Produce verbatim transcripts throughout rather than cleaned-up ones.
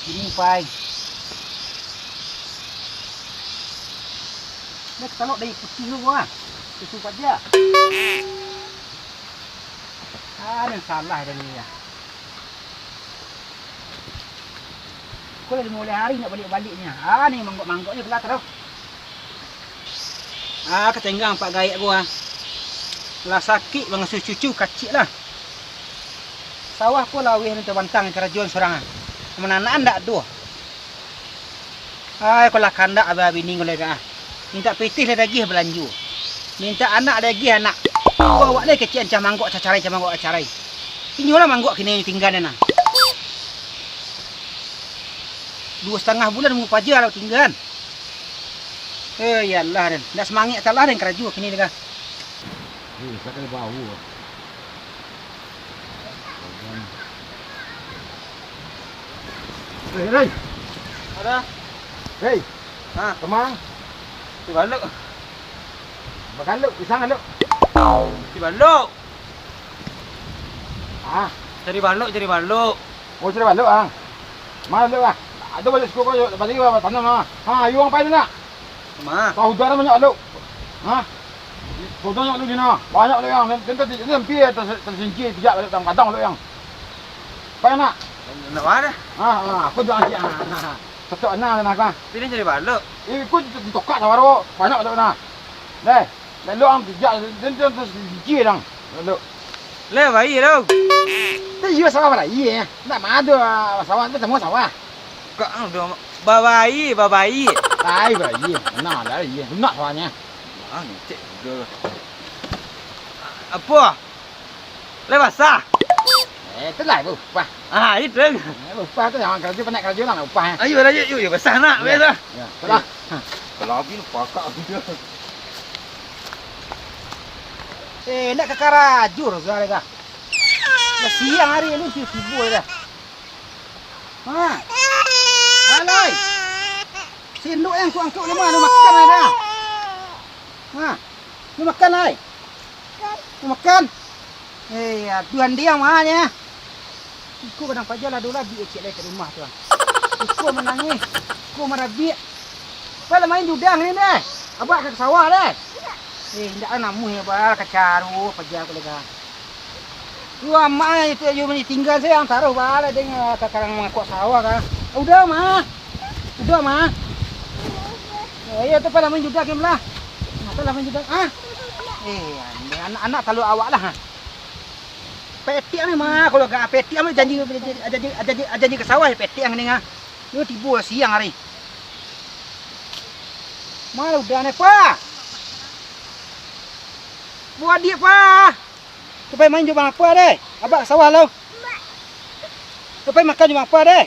Kini pai. Dah katalok dari putih lu, ah. Susu paja. Ah, nan salah dari ni, ah. Ko lah limo baleh hari nak baliak-baliak ni, ah. Ah, ni manggok-manggok ni kelah taruh. Ah, katenggang pak gaek ko, ah. Lah sakik mangasuah cucu kaciak lah. Sawah ko laweh nan tabantang karajoan surang, ah. Mananaan ndak doh. Ai, ko lah kandak abah bini ko lai, ah. Mintak pitih lah dagiah balanjo. Mintak anak dagiah anak. Ko awak lai kecek ancah manggok cacarai, ancah manggok cacarai. Inyo lah manggok kini tingga den, ah. Duo satangah bulan nunggu paja lah tingga den. Eh, iyolah den. Ndak samangek talah den karajo kini den, ah. Eh, sakali bau. Hei, hei. Ada? Hei. Ha. Kama? Cari balok. Bagalok, pisang galok. Cari balok. Ah. Cari balok, cari balok. Oh, cari balok, ah. Ma balok, ah? Ado balok siko ko, bali, ah, tanam, ah. Ha, iyo, ang pai tu nak. Ma? Tahu ujan banyak balok. Ha? Tahu ujan banyak balok di na. Banyak balok yang, nanti, nanti, nanti, nanti, tersinci, pijak balok dalam kadang balok yang. Pai nak. Nak ma dah? Ha, ha, aku jual aja. Ha, ha, ha. Cocok nah, nah, nah. Pilih cari balok. Eh, aku ditokak sawah tu. Banyak balok nah. Deh. Lalu ang pijak, dia, dia, dia sijil ang. Lalu. Lah, bayi tu. Tu iyo sawah bayi, eh. Ndak ma ado sawah, tu samo sawah. Kak ang tu babayi, babayi. Ai, bayi. Nah, lah, iya. Lunak sawahnyo. Ah, ngecek juga. Apa? Lai basah? Eh, tu lah, upah. Ah, itu. Eh, upah tu yang karajo, panek karajo lah, upah, eh. Ayo lah, yuk, yuk, yuk, basah nak, ya, biasa. Ya, tu lah. Kalau habis pakak dia. Eh, nak ka karajo, Zara, kah? Dah siang hari ni, tibo-tibo dah. Ha. Alai. Sendok yang ku angkut lemah, lu makan dah. Ha. Lu makan, ai. Lu makan. Eh, ya, Tuhan dia mah nya. Iko kadang paja lah dulu, biak cek lai ka rumah tu, ah. Iko manangih, iko marabiak. Bala main judang ni deh. Abak ka sawah deh. Eh, indak lah namuah ya, bal, kacaru paja aku lega. Yo amak itu yo tingga sajo, taruh bala deng ka karang mangakok sawah ka. Udah mah. Udah mah. Eh, iyo tu pala main judang game lah. Nah, pala main judang. Ah. Eh, anak-anak talu awak lah. Petiang ni mah, kalau gak petiang mah janji, janji, janji, janji ka sawah ya petiang ni ah. Yo tibo siang hari. Mah udah ni, Pa. Buah diak, Pa. Tu pai main jo Bang Apa deh. Abak ka sawah lo. Tu pai makan jo Bang Apa deh.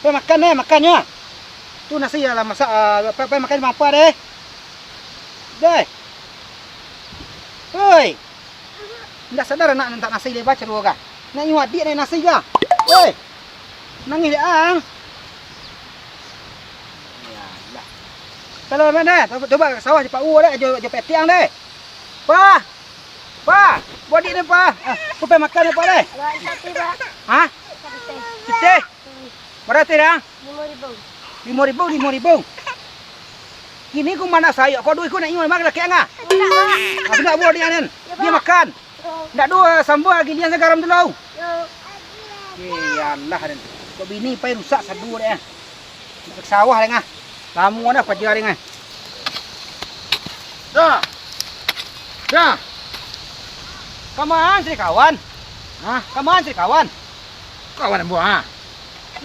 Pai makan deh, makan nyo. Tu nasi lah masak, ah, pai, pai makan jo Bang Apa deh. Deh. Oi. Indak sadar anak mintak nasi leba caruo ka. Nak nyo adiak nasi ka. Oi. Nangih dek ang. Yalah. Kalau mana? Coba ka sawah cepat uwo dek, jo, jo petiang deh. Pa. Pa, buah diak ni, Pa. Ah, kupai makan ni, Pa, deh. Abang, satu, Pak. Hah? Satu teh. Pitih? Hmm. Bara teh, dang? Limo ribu. Limo ribu, limo ribu. Kini ku mana sayok, kau duit ku nak ingat mah laki angah. Aku nak, Pak. Aku nak buah diak ni. Ya, Pak. Dia makan. Ya. Ndak ado sambal gilian sa garam tu lo. Ya. Eh, alah, den. Kok bini pai rusak sadu dek, ah. Nak ka sawah dek, ah. Lamo dah paja dek, ah. Dah. Dah. Ka ma cari kawan? Hah? Ka ma cari kawan? Kawan ambo, ah.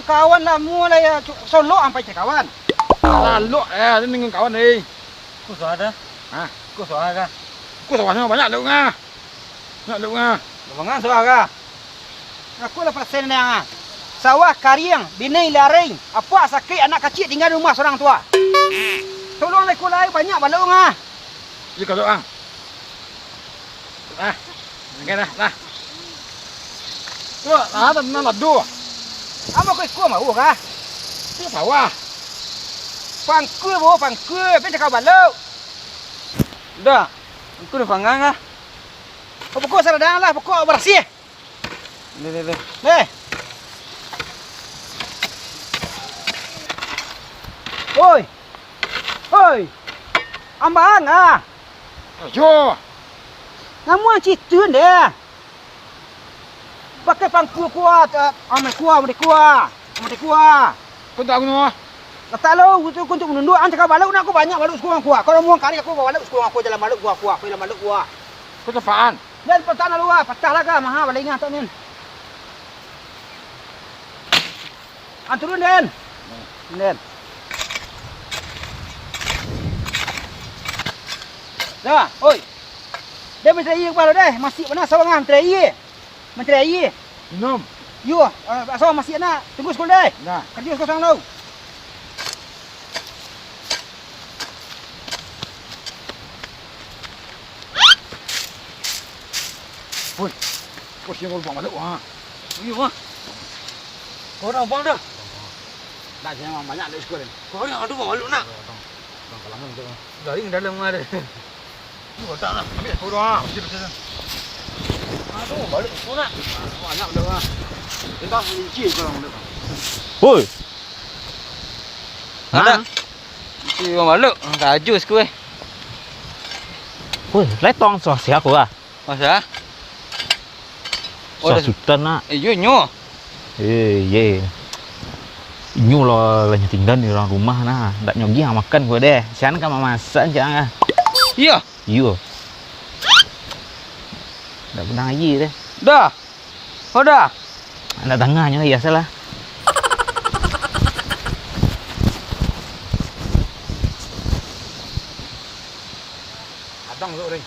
Kawan lamo lah ya, cu-, solok ampai cari kawan. Lalok, eh, ni dengan kawan, eh. Ku suara. Hah? Ku suara. Ku suara banyak dek, ah. Nak dek, ah. Bangang sawah ka. Aku lah pasen dek ang, ah. Sawah kariang, bini larang, apak sakik, anak kaciak tingga di rumah surang tu, ah. Tolong lah, iko lai banyak balok, ah. Iyo, kalau, ah. Ah, oke dah, dah. Tu, ah, tanah lado. Apo ko iko mau ka? Tu sawah. Pangkua, bo, pangkua, pai cakau balok. Dah, aku dah pangang, ah. Pokok saradang lah, pokok barasiah. Leh, leh, leh. Leh. Oi! Oi! Ambang ah! Yo! Namuah citun deh! Pakai pangkua kuah, ta-, amai kuah, amai kuah, amai kuah. Kau tak guna. Letak lo, tu kuntuk menunduk, an cakap balok nak aku banyak balok suku aku. Kalau mau kari aku balok suku aku, jalan balok suku aku, aku jalan balok kuah. Kau tak paham. Dan patah lalu ah, patah lah kah, maha balingah tak nin. An turun den. Den. Dah, oi. Den mencari air kepala deh, masih mana sawangan mencari air. Mencari air. Minum. Yo, eh, asal masih nak tunggu sekolah deh. Nah. Kerja sekolah sana. Woi, kau siapa lubang balik wah? Iyo wah. Kau dah lubang dah. Nak jangan banyak dek sekolah. Kau ni aduh bawa lu nak. Bang, bang, kalaman tu. Garing dalam ada. Ni kotak nak. Ambil. Kau dah. Bersih, bersih. Aduh, balik tu nak. Banyak dah. Entah licin kau orang dah. Woi. Ada. Mesti orang balok, kajus ku eh. Woi, letong suah siap aku ah. Masa? Oh, dah. Suah sutan nak. Eh, yo nyo. Eh, ye. Nyo lah, lah nyo tinggal di orang rumah nah. Ndak nyo gi makan gua deh. Sian kan mamasak sian ah. Iyo. Iyo. Ndak pedang aia deh. Dah. Oh, dah. Ndak tangah nyo, iyo salah. Abang tu, Ring.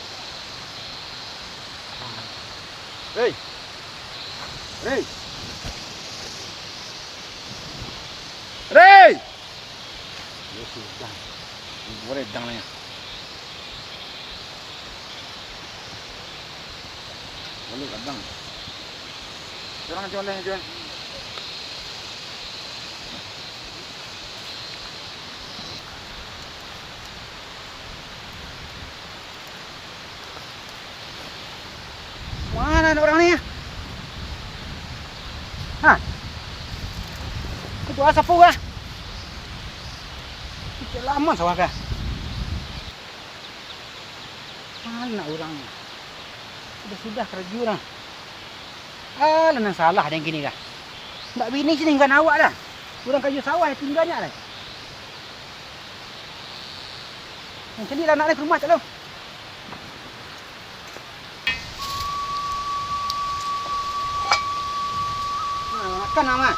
Ring. Ring. Ring. Yo sudah. Boleh dang lah ya. Boleh kadang. Sekarang aja boleh aja. Mana anak orang ni? Hah? Itu asa pura. Itu lama sawah kah? Anak urang. Sudah-sudah karajo urang. Alah, nan salah den kini kah? Ndak bini sini nggan awak dah. Urang karajo sawah tingganyo dah. Nan caliak lah anak den ka rumah cak lo. Nah, makan, Mak.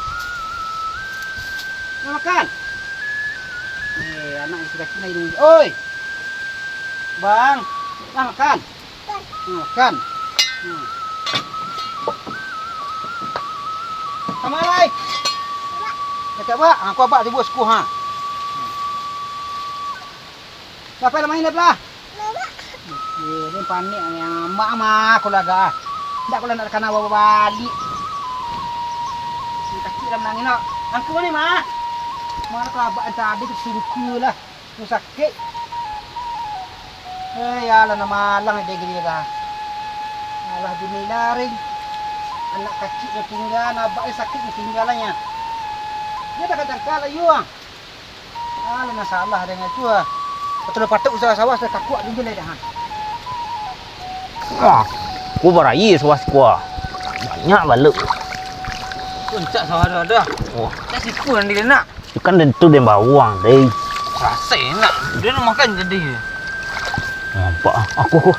Nah, makan. Eh, anak yang sudah kena ini. Oi. Bang, nah, makan. Nah, makan. Hmm. Sama lai. Kata abak, aku abak tiba sekuh ha. Siapa yang main dah belah? Eh, ni panik ni, mak, mak, aku lagak ah. Ndak, aku lah nak kana bawa balik. Ni kacik lah manangis nak. Angku ni, mak. Mana kalau abak yang tadi tu sungku lah. Tu sakit. Eh, ya Allah, nak malang dia gini dah. Alah, bini laring. Anak kacik yang tinggal, abak yang sakit yang tinggalannya. Dia dah kadang kalah, yu ah. Alah, masalah dengan tu ah. Betul patuk usaha sawah, saya takut dia jelek dah. Wah, ku baraia sawah sikuah. Banyak baluk. Puncak sawah dah ada. Oh. Saya siku nanti dia nak. Ikan tentu dia bawang, deh. Rasa enak. Dia nak makan jadi. Nampak ah. Aku, aku.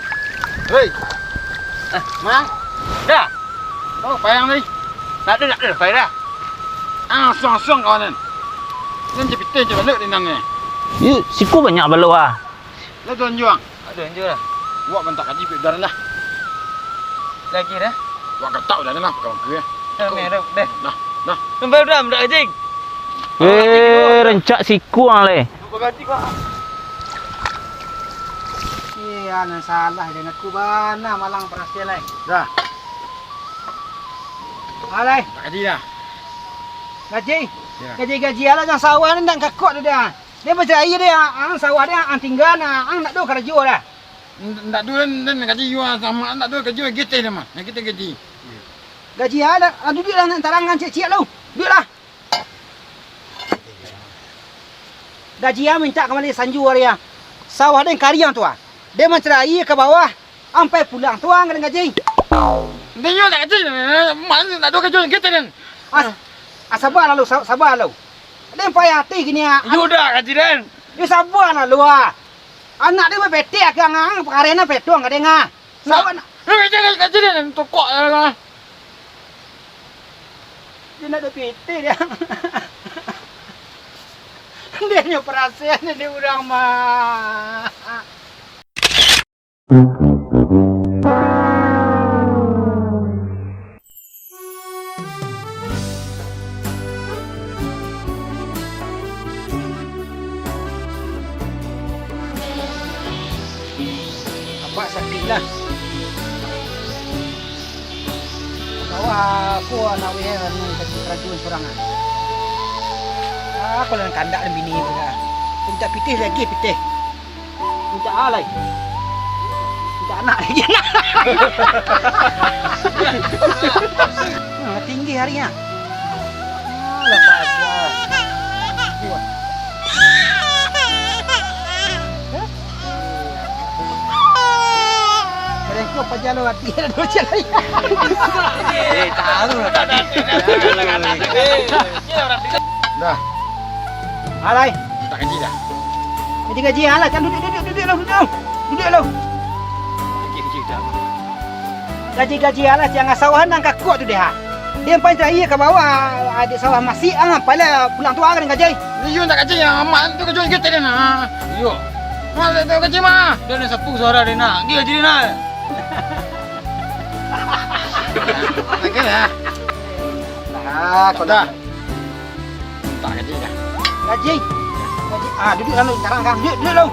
Hei. Eh, Mang. Dah. Oh, payang tadi. Tak ada, tak ada. Payah dah. Ah, suang-suang kawanan. Nan cepitai je baluk di nang eh. Yu, siku banyak baluk ah. Lah tuan juang. Aduh, anjur lah. Wak bantak kaji pek udaran lah. Lagi dah. Wak katak udaran lah, pakai bangka ya. Dah, meh, dah, dah. Dah, dah. Sampai udah, dah, anjing. Eh, rancak siku ang leh. Lupa ganti kau. Iya, nan salah dengan aku bana malang perasaan lai. Dah. Alai. Tak gaji dah. Gaji? Ya. Gaji-gaji alah yang sawah ni ndak kakok tu dah. Dia percaya dia, ang sawah dia, ang tinggal nah, ang ndak do karajo dah. Ndak do dan, dan gaji jua sama, ndak do karajo geteh dah mah. Yang kita gaji. Gaji alah, ah, duduk lah nak tarangan ciek-ciek lu. Duduk lah. Gaji ang mintak kamari sanjo ari ah. Sawah den kariang tu ah. Den mancarai aia ka bawah, ampai pulang tu ang ka den gaji. Inyo tak gaji, mana nak ado gaji kita den. As, ah, sabar lalu, sa-, sabar lalu. Den payah ati kini ah. Iyo dah gaji den. Yo sabar lalu ah. Anak den bapetek ka ang, ang pakarena petong ka den ah. Sawah nak. Yo gaji den, gaji den, tokok lah. Dia nak ada P T dia. Dia nyo perasaan dia orang mah. Apak sakik lah. Bawah aku anak weh anu karajo surang ah. Aku lah kandak dan bini tu dah. Mintak pitih lagi pitih. Mintak alai. Mintak anak lagi anak. Ah, tinggi hari ah. Alah, pasal. Wah. Mereka pajalo hati ada dua jalan. Eh, tahu lah tadi. Dah. Alai. Tak gaji dah. Gaji-gaji, alah, kan duduk, duduk, duduk lu, duduk. Duduk lu. Gaji-gaji dah. Gaji-gaji alah, jangan sawahan nan kakuak tu deh, ha. Dia pancai aia ka bawah, adik sawah masih, ah, pala pulang tu, ah, ka den gaji. Iyo, tak gaji, ah, amak tu gaji kita deh, nah. Iyo. Mas, tu gaji, mah. Dia nak sapu suara dia nak. Dia gaji dia nak. Oke, ya. Nah, kau dah. Minta gaji dah. Gaji. Gaji. Ah, duduk lalu sekarang, Kang. Duduk, duduk lalu.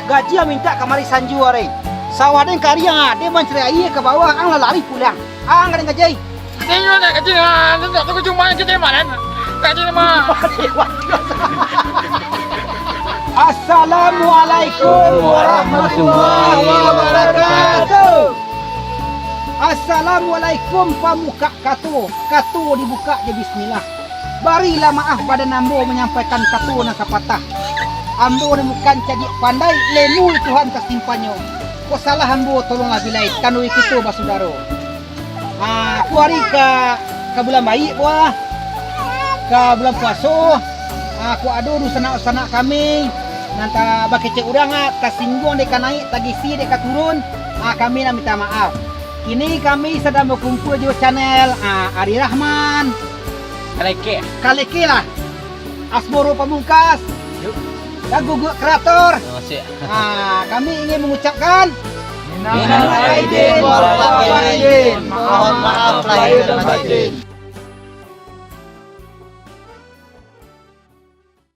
Gaji ang mintak kamari sanjo ari. Sawah den kariang, ah, den mancari aia ka bawah, ang lah lari pulang. Ang ka den gaji. Inyo nak gaji, ah, nak tu cuma gaji malam. Gaji mah. Assalamualaikum warahmatullahi wabarakatuh. Assalamualaikum, pamukak kato, kato dibukak jo bismillah. Barilah maaf badan ambo manyampaikan kato nan sapatah. Ambo nan bukan cadiak pandai, lemu Tuhan tasimpannyo. Kok salah ambo, tolonglah bilai, kanduang kito basudaro. Ah, ko ari ka, ka bulan baiak ko ah. Ka bulan puaso. Ah, kok ado dunsanak-dunsanak kami nan ta-, bakecek urang ah, tasingguang dek ka naik, tagisi dek ka turun, ah, kami nak minta maaf. Kini kami sadang bakumpua jo channel, ah, Ari Rahman. Kaleke. Kaleke lah. Asmoro Pamungkas. Yuk. Dan Guguak Kreator. Terima kasih. Ah, kami ingin mengucapkan minal aidin wal faizin. Mohon maaf lahir dan batin.